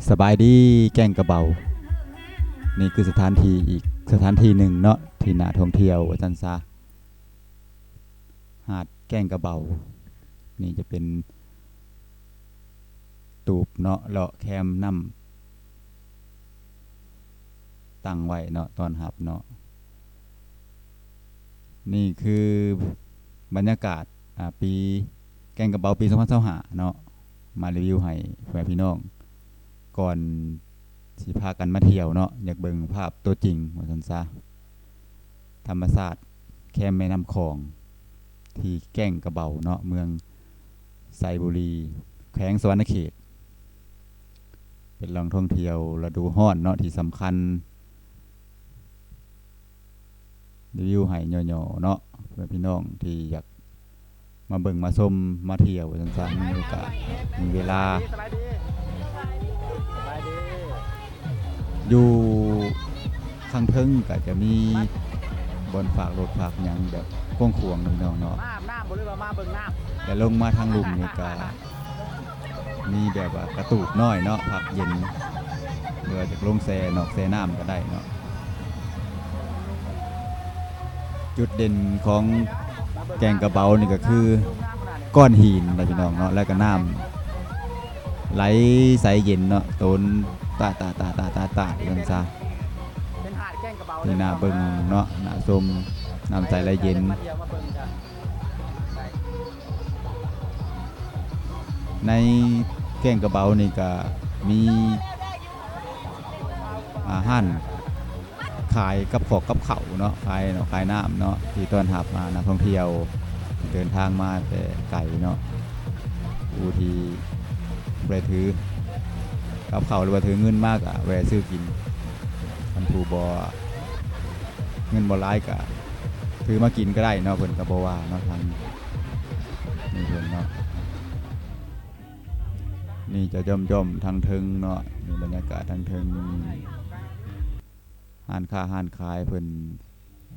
ສະບາຍດີແກ້ງກະເບົາ. ນີ້ຄືສະຖານທີ່ອີກສະຖານທີ່ໜຶ່ງເນາະ ທີ່ໜ້າທ່ອງທ່ຽວວ່າຊັ້ນຊະ. ຫາດແກ້ງກະເບົາ ນີ້ຈະເປັນຕູບເນາະ ເລາະແຄມນ້ຳ ຕັ້ງໄວ້ເນາະ ຕ້ອນຮັບເນາະ. ນີ້ຄືບັນຍາກາດ ອາ ປີ ແກ້ງກະເບົາປີສອງພັນຊາວຫ້າເນາະ ມາຣີວິວໃຫ້ພໍ່ແມ່ພີ່ນ້ອງ ກ່ອນຊິພາກັນມາທ່ຽວເນາະ ຢາກເບິ່ງພາບຕົວຈິງວ່າຊັ້ນຊະ. ທຳມະຊາດແຄມແມ່ນ້ຳຂອງ ທີ່ແກ້ງກະເບົາເນາະ ເມືອງໄຊບູລີ ແຂວງສະຫວັນນະເຂດ ເປັນແຫຼ່ງທ່ອງທ່ຽວລະດູຮ້ອນເນາະ ທີ່ສຳຄັນ. ຣີວິວໃຫ້ຫຍໍ້ໆເນາະ ເພື່ອພີ່ນ້ອງທີ່ຢາກມາເບິ່ງມາຊົມມາທ່ຽວວ່າຊັ້ນຊະ ມີໂອກາດມີເວລາ. ຢູ່ຂ້າງເທິງກະຈະມີບ່ອນຝາກລົດຝາກຫຍັງແບບກວ້າງຂວາງເນາະ ພີ່ນ້ອງເນາະ. ມາອາບນ້ຳບໍ່ ຫຼືວ່າມາເບິ່ງນ້ຳ? ແຕ່ລົງມາທາງລຸ່ມນີ້ກະ ມີແບບວ່າກະຕູບນ້ອຍເນາະ ພັກເຢັນ ຫຼືວ່າຈະລົງແຊ່ນອກແຊ່ນ້ຳກະໄດ້ເນາະ. ຈຸດເດັ່ນຂອງແກ້ງກະເບົານີ້ກະຄືກ້ອນຫີນນະພີ່ນ້ອງເນາະ ແລ້ວກະນ້ຳໄຫຼໃສເຢັນເນາະ ໂຕນຕາດໆໆໆໆຢູ່ຊັ້ນຊະ. ເປັນຫາດແກ້ງກະເບົາ ທີ່ໜ້າເບິ່ງເນາະ ໜ້າຊົມ ນ້ຳໃສໄຫຼເຢັນ. ໃນແກ້ງກະເບົານີ້ກະມີ ອາ ຮ້ານຂາຍກັບຂອງກັບເຂົ້າເນາະ ຂາຍເນາະ ຂາຍນ້ຳເນາະ ທີ່ຕ້ອນຮັບ ອາ ນັກທ່ອງທ່ຽວທີ່ເດີນທາງມາແຕ່ໄກເນາະ ຜູ້ທີ່ບໍ່ໄດ້ຖືກັບເຂົ້າ ຫຼືວ່າຖືເງິນມາກະແວ່ຊື້ກິນ. ຄັນຜູ້ບໍ່ ເງິນບໍ່ຫຼາຍກະຖືມາກິນກະໄດ້ເນາະ ເພິ່ນກະບໍ່ວ່າເນາະ ທາງນີ້ເພິ່ນເນາະ. ນີ້ຈະຢ່ອມໆທາງເທິງເນາະ ນີ້ບັນຍາກາດທາງເທິງ ຮ້ານຄ້າຮ້ານຂາຍເພິ່ນ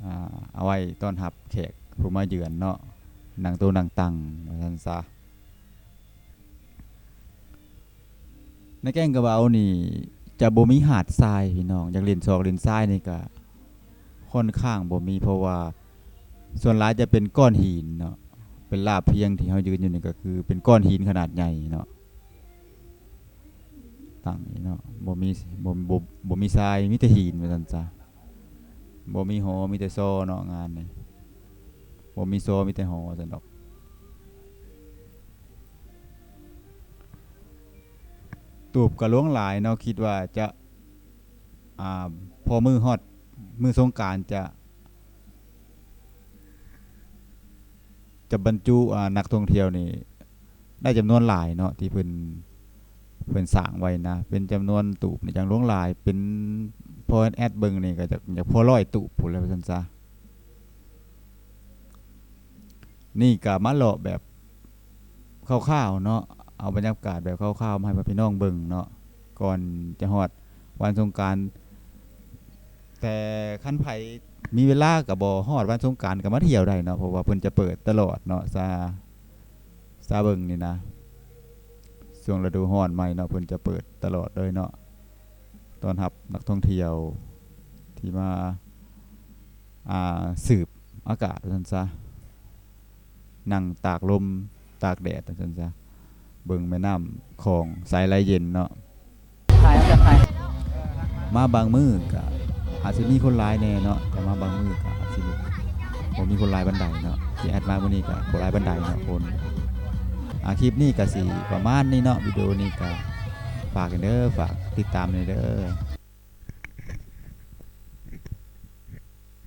ອາ ເອົາໄວ້ຕ້ອນຮັບແຂກຜູ້ມາເຢືອນເນາະ ນັ່ງໂຕະນັ່ງຕັ່ງວ່າຊັ້ນຊະ. ໃນແກ້ງກະເບົານີ້ຈະບໍ່ມີຫາດຊາຍພີ່ນ້ອງ ຢາກຫຼິ້ນຊອກຫຼິ້ນຊາຍນີ້ກະຄ່ອນຂ້າງບໍ່ມີ ເພາະວ່າສ່ວນຫຼາຍຈະເປັນກ້ອນຫີນເນາະ ເປັນລາບພຽງທີ່ເຮົາຢືນຢູ່ນີ້ກະຄືເປັນກ້ອນຫີນຂະໜາດໃຫຍ່ເນາະ ຕັ້ງນີ້ເນາະ ບໍ່ມີ ບໍ່ ບໍ່ ບໍ່ມີຊາຍ ມີແຕ່ຫີນວ່າຊັ້ນຊະ. ບໍ່ມີຫໍ ມີແຕ່ຊໍເນາະ ງານນີ້ ບໍ່ມີຊໍ ມີແຕ່ຫໍຊັ້ນດອກ. ຕູບກະຫຼວງຫຼາຍເນາະ ຄິດວ່າຈະ ອາ ພໍມື້ຮອດມື້ສົງການຈະ ຈະບັນຈຸ ອາ ນັກທ່ອງທ່ຽວນີ້ໄດ້ຈຳນວນຫຼາຍເນາະ ທີ່ເພິ່ນ ເພິ່ນສ້າງໄວ້ນະ ເປັນຈຳນວນຕູບນີ້ຈັ່ງຫຼວງຫຼາຍ ເປັນ ພໍແອັດເບິ່ງນີ້ກະຈະ ຈະພໍຮ້ອຍຕູບພຸ້ນແຫຼະວ່າຊັ້ນຊະ. ນີ້ກະມາເລາະແບບຄ່າວໆເນາະ ເອົາບັນຍາກາດແບບຄ່າວໆມາໃຫ້ພໍ່ແມ່ພີ່ນ້ອງເບິ່ງເນາະ ກ່ອນຈະຮອດວັນສົງການ. ແຕ່ຄັນໃຜມີເວລາກະບໍ່ຮອດວັນສົງການກະມາທ່ຽວໄດ້ເນາະ ເພາະວ່າເພິ່ນຈະເປີດຕະຫຼອດເນາະ ຊາ ຊາເບິ່ງນີ້ນະ ຊ່ວງລະດູຮ້ອນໃໝ່ເນາະ ເພິ່ນຈະເປີດຕະຫຼອດເລີຍເນາະ ຕ້ອນຮັບນັກທ່ອງທ່ຽວທີ່ມາ ອາ ສູດອາກາດວ່າຊັ້ນຊະ ນັ່ງຕາກລົມຕາກແດດວ່າຊັ້ນຊະ ເບິ່ງແມ່ນ້ຳຂອງໃສໄຫຼເຢັນເນາະ. ມາບາງມື້ກະອາດຊິມີຄົນຫຼາຍແດ່ເນາະ ແຕ່ມາບາງມື້ກະອາດຊິບໍ່ມີຄົນຫຼາຍປານໃດເນາະ ທີ່ແອັດມາມື້ນີ້ກະບໍ່ຫຼາຍປານໃດເນາະຄົນ. ອາ ຄລິບນີ້ກະຊິປະມານນີ້ເນາະ ວິດີໂອນີ້ກະຝາກແດ່ເດີ ຝາກຕິດຕາມແດ່ເດີ.